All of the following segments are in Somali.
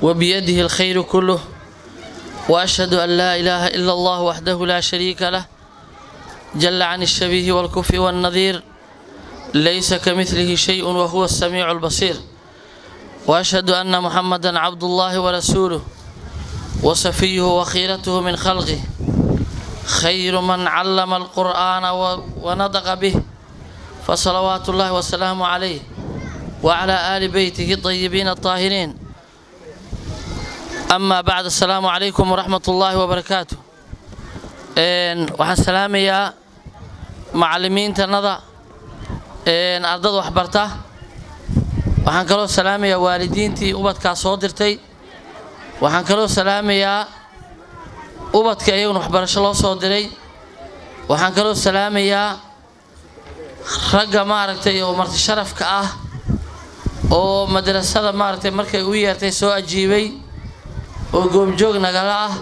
وبيده الخير كله، وأشهد أن لا إله إلا الله وحده لا شريك له، جل عن الشبيه والكفء والنظير، ليس كمثله شيء وهو السميع البصير. وأشهد أن محمدا عبد الله ورسوله وصفيه وخيرته من خلقه، خير من علم القرآن ونطق به، فصلوات الله وسلامه عليه وعلى آل بيته الطيبين الطاهرين. أما بعد، السلام عليكم ورحمة الله وبركاته. Waxaan salaamayaa macallimiintanada, ardada waxbarta. Waxaan kaloo salaamayaa waalidiintii ubadkaa soo dirtay. Waxaan kaloo salaamayaa ubadka iyaguna waxbarasho loo soo diray. Waxaan kaloo salaamayaa ragga maaragtay oo marti sharafka ah oo madrasada maaragtay markay u yeertay soo ajiibay oo goobjoog nagala ah,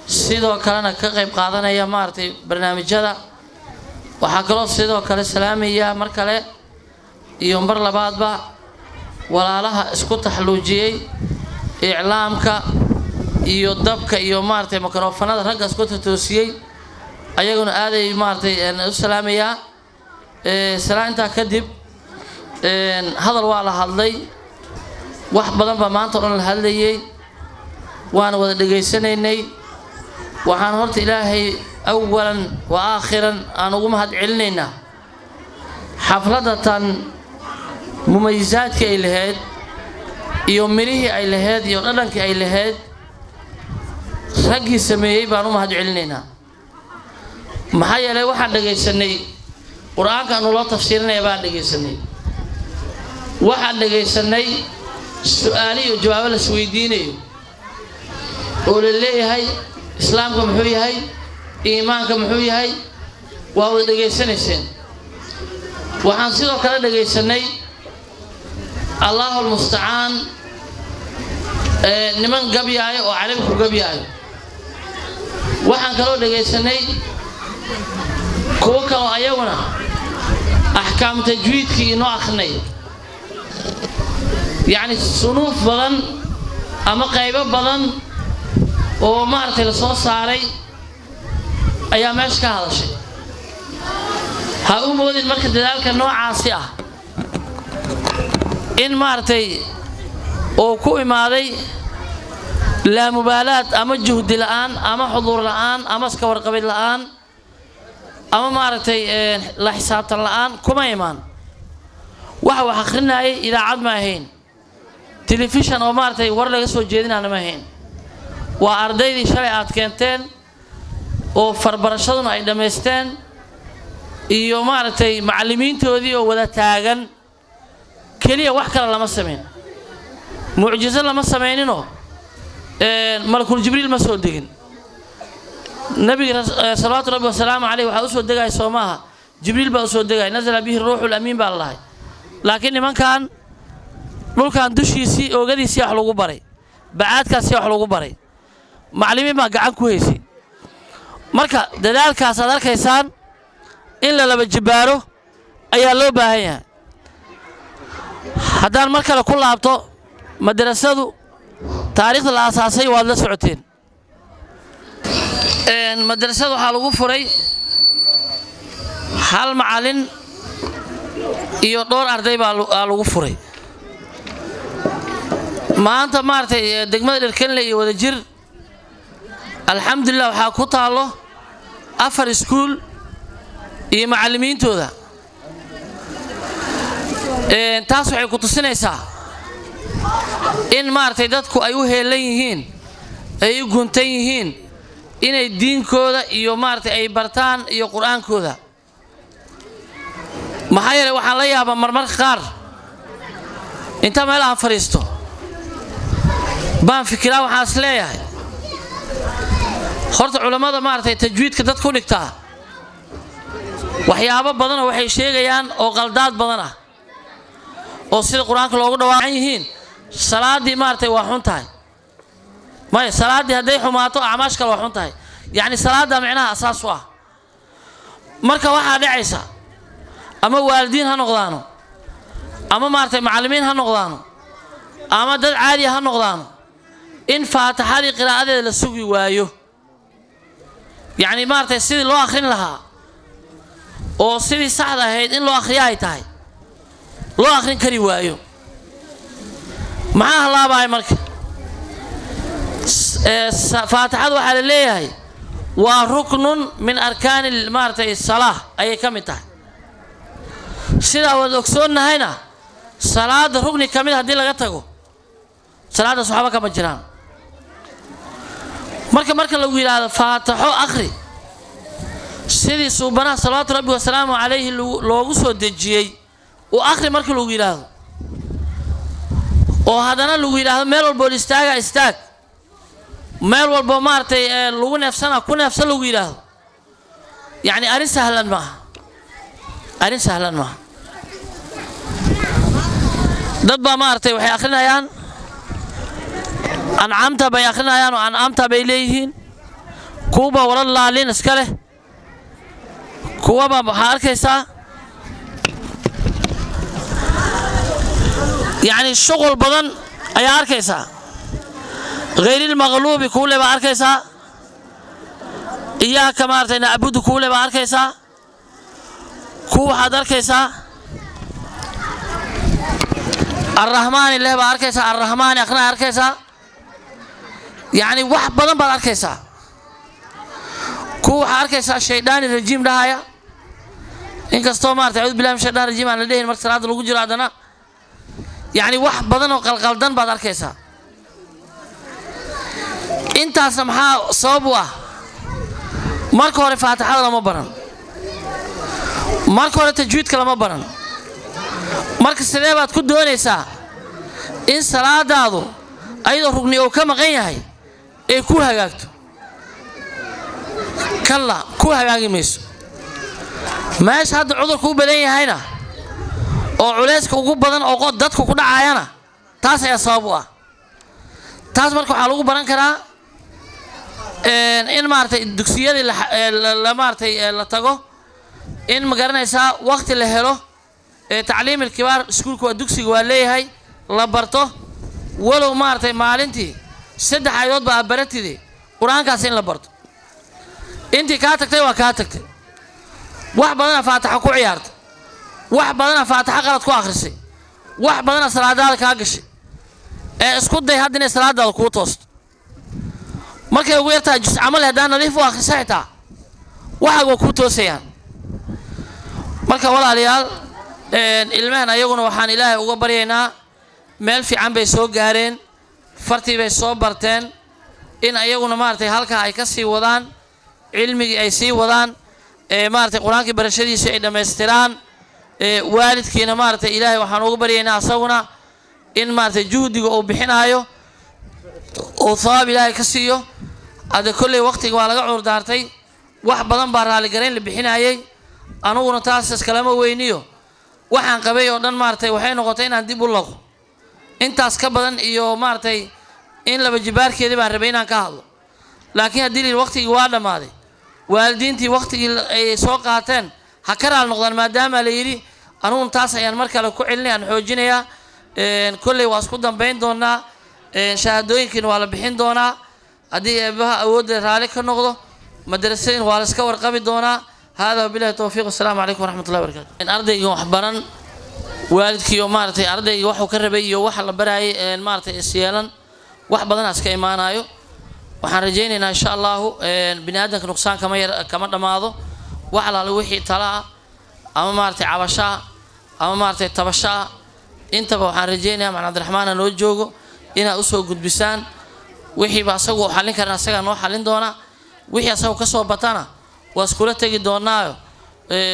sidoo kalena ka qayb qaadanaya maaragtay barnaamijyada. Waxaa kaloo sidoo kale salaamayaa mar kale iyo mar labaadba walaalaha isku taxluujiyey iclaamka iyo dabka iyo maaragtay mikrofanada, ragga isku tatoosiyey, ayaguna aaday maaragtay u salaamayaa. Salaantaa kadib, hadal waa la hadlay, wax badan baa maanta o dhan la hadlayay, waana wada dhegaysanaynay. Waxaan horta Ilaahay awalan wa aakhiran aan ugu mahad celinaynaa xafladda tan mumayisaadkii ay lahayd iyo mirihii ay lahayd iyo dhadhankii ay lahayd. Raggii sameeyey baan u mahad celinaynaa, maxaa yeelay waxaan dhegaysanay Qur-aanka nuloo tafsiirinaya baan dhegaysanay, waxaan dhegaysanay su-aalo iyo jawaabo la isweydiinayo oo la leeyahay Islaamka muxuu yahay, iimaanka muxuu yahay. Waa wada dhegaysanayseen. Waxaan sidoo kale dhegaysanay, Allahu almustacaan, niman gabyaayo oo Carabi ku gabyaayo. Waxaan kaloo dhegaysanay kuwo kaloo ayaguna axkaam tajwiidkii inoo akrinay. Yacni sunuuf badan ama qaybo badan oo maaragtay la soo saaray ayaa meesha ka hadashay. Ha u moodin marka dadaalka noocaasi ah in maaragtay uu ku imaaday laamubaalaad ama juhdi la'aan ama xuduur la'aan ama iska warqabid la'aan ama maaragtay la xisaabtan la'aan kuma imaan. Waxa wax akhrinayay idaacad ma ahayn, telefishan oo maaragtay war laga soo jeedinaana ma ahayn. Waa ardaydii shalay aad keenteen oo farbarashaduna ay dhammaysteen iyo maaragtay macallimiintoodii oo wada taagan keliya. Wax kale lama samayn, mucjiso lama samayninoo Malakul Jibriil ma soo degin. Nabiga salawaatu Rabbi wasalaamu caleyh waxaa usoo degaya soo maaha? Jibriil baa usoo degaya, نزل به الروح الأمين baa la lahay. Laakiin nimankan dhulkan dushiisii oogadiisii wax lagu baray, bacaadkaasi wax lagu baray, macallimiin baa gacan ku haysay. Marka dadaalkaas aad arkaysaan in la laba jibbaaro ayaa loo baahan yahay. Haddaan mar kale ku laabto madrasadu, taariikhda la aasaasay waad la socoteen. Madrasada waxaa lagu furay hal macallin iyo dhowr arday baa lagu furay. Maanta maaragtay degmada Dherkenle iyo Wadajir, alxamdulilah, waxaa ku taallo afar iskuul iyo macallimiintooda. Taas waxay ku tusinaysaa in maaragtay dadku ay u heelan yihiin, ay u guntan yihiin inay diinkooda iyo maaragtay ay bartaan iyo Qur-aankooda. Maxaa yeelay waxaan la yaabaa marmarka qaar inta meel aan fadhiisto baan fikiraa, waxaan is leeyahay horta culammada maaragtay tajwiidka dadku dhigtaa waxyaabo badanoo waxay sheegayaan oo qaldaad badan ah oo sida Qur-aanka loogu dhawaacan yihiin. Salaaddii maaragtay waa xun tahay, maya, salaaddii hadday xumaato acmaash kale waa xun tahay. Yacni salaadda micnaha asaas u ah. Marka waxaa dhacaysa ama waalidiin ha noqdaano ama maaragtay macallimiin ha noqdaano. Ama dad caadiya ha noqdaano, in Faatixadii qiraa'adeeda la sugi waayo, yacni maaragtay sidii loo akhrin lahaa oo sidii saxda ahayd in loo akhriya ay tahay loo akhrin kari waayo. Maxaa halaabaya marka? Faatixadu waxaa la leeyahay waa ruknun min arkaani maaragtay salaah ayay ka mid tahay. Sidaa waad ogsoonnahayna, salaada rukni ka mid haddii laga tago, salaaddaas waxba kama jiraan. Marka lagu yidhaahdo "Faatixo akhri sidii Suubanaha salawaatu rabbi wasalaamu calayhi loogu soo dejiyey u akhri," marka lagu yidhaahdo oo haddana lagu yidhaahdo "Meel walboo istaaga istaag, meel walbo maaragtay lagu neefsana ku neefsan," lagu yidhaahdo, yacni arrin sahlan maaha, arrin sahlan maaha. Dad baa maaragtay waxay akhrinayaan "Ancamta" bay akhrinayaan oo "Ancamta" bay leeyihiin, kuwaba "Wala laalin" iska leh, kuwaba waxaa arkaysaa yacni shuqul badan ayaa arkaysaa, "Ghayril maqluubi" kuule baa arkaysaa, "Iyaaka maaragtay nacbudu" kuule baa arkaysaa, kuwa waxaad arkaysaa "Arrahmaani" leh baa arkaysaa, "Arrahmaani" akhrina arkaysaa. Yacni wax badan baad arkaysaa. Kuwa waxaa arkaysaa "Shayddaani rajiim" dhahaya, inkastoo maaragtay "Acuudu billahi min shaydaan rajiim" aan la dhehin marka salaada lagu jiro, haddana yacni wax badan oo qalqaldan baad arkaysaa. Intaasna maxaa sabab u ah? Marka hore Faatixada lama baran, marka hore tajwiidka lama baran. Marka sidee baad ku doonaysaa in salaadaadu ayadoo rugni oo ka maqan yahay ay ku hagaagto? Kalla, ku hagaagi mayso. Meesha hadda cudurku u badan yahayna oo culayska ugu badan oo dadku ku dhacayana taas ayaa sabab u ah. Taas marka waxaa lagu baran karaa in maaragtay dugsiyadii la maaragtay la tago, in ma garanaysaa waqti la helo tacliim ilkibaar, iskuulka waa dugsiga waa leeyahay, la barto walow maaragtay maalintii 3 aayadood baa baratide, Qur-aankaas in la barto. Intii kaa tagtay waa kaa tagtay. Wax badana Faataxa ku ciyaartay, wax badana Faataxa qalad ku akhrisay, wax badana salaadaada kaa gashay. Ee isku day hadda inay salaadaada kuu toosto. Markay ugu yartahay jus camal haddaan nadiif u akhrisa xitaa, waxaag waa kuu toosayaan. Marka walaalayaal, ilmahan ayaguna waxaan Ilaahay uga baryaynaa meel fiican bay soo gaareen, fartii bay soo barteen, in ayaguna maaragtay halkaa ay ka sii wadaan, cilmigii ay sii wadaan, maaragtay Qur-aankii barashadiisii ay dhammaystiraan. Waalidkiina maaragtay Ilaahay waxaan uga baryaynaa asaguna in maaragtay juhdiga uu bixinaayo uu thawaab Ilaahay ka siiyo. Hadda kolley waqtiga waa laga cuurdaartay, wax badan baa raalligarayn la bixinayay, anuguna taas iskalama weyniyo. Waxaan qabay oo dhan maaragtay waxay noqotay inaan dib u laqo. Intaas ka badan iyo maaragtay in laba jibaarkeedii baan rabay inaan ka hadlo, laakiin haddii la yidhi waqtigii waa dhammaaday, waalidiintii waqtigii ay soo qaateen ha ka raali noqdaan maadaama la yidhi. Anuguna taas ayaan mar kale ku celinaya, aan xoojinayaa. Kolley waa isku dambayn doonaa, shahaadooyinkiina waa la bixin doonaa haddii Eebaha awoodda raali ka noqdo. Madrasadin waa la iska warqabi doonaa. Hada wabillahi towfiiq, wasalaamu calaykum waraxmatullahi wabarakatu. Ardayga wax baran, waalidkii oo maaragtay ardayga waxuu ka rabay iyo waxa la baraayay maaragtay isyeelan, wax badan iska imaanayo. Waxaan rajaynaynaa insha Allahu, bini aadamka nuqsaan kama yar kama dhammaado. Wax alaale wixii tala ah ama maaragtay cabasho ah ama maaragtay tabasho ah intaba, waxaan rajaynayaa Macalin Cabdiraxmaana noo joogo inaad usoo gudbisaan. Wixiiba asagu uu xallin karan asagaa noo xallin doonaa, wixii asagu kasoo batana waa iskula tegi doonaayo,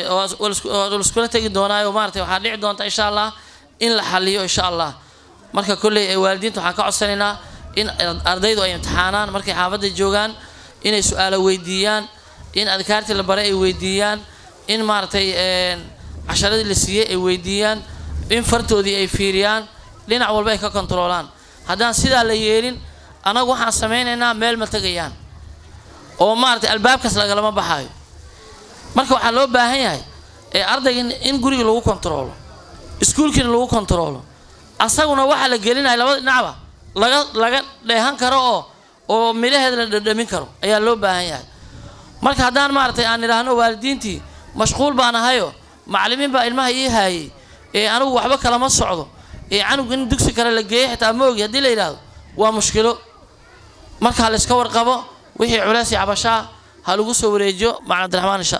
waa iskula tegi doonaayo. Maaragtay waxaa dhici doonta insha Allah in la xalliyo insha Allah. Marka kolley waalidiinta waxaan ka codsanaynaa in ardaydu ay imtixaanaan markay xaafadda joogaan, inay su-aalo weydiiyaan, in adkaartii la baray ay weydiiyaan, in maaragtay casharadii la siiyey ay weydiiyaan, in fartoodii ay fiiriyaan, dhinac walba ay ka kontroolaan. Haddaan sidaa la yeelin, annagu waxaan samaynaynaa meel ma tegayaan oo maaragtay albaabkaas lagalama baxaayo. Marka waxaa loo baahan yahay ee ardayga in guriga lagu kontaroolo, iskuulkiina lagu kontaroolo. Asaguna waxaa la gelinaya labada dhinacba laga dheehan karo oo midhaheeda la dhadhamin karo ayaa loo baahan yahay. Marka haddaan maaragtay aan idhaahno waalidiintii mashquul baan ahayo, macallimiin baa ilmaha ii haayay, ee anigu waxba kalama socdo, ee canug in dugsi kale la geeyo xitaa ma ogi haddii la yidhaahdo, waa mushkilo. Marka ha la iska warqabo, wixii culeys iyo cabashaa ha lagu soo wareejiyo Macalin Cabdiraxmaan, insha Allah.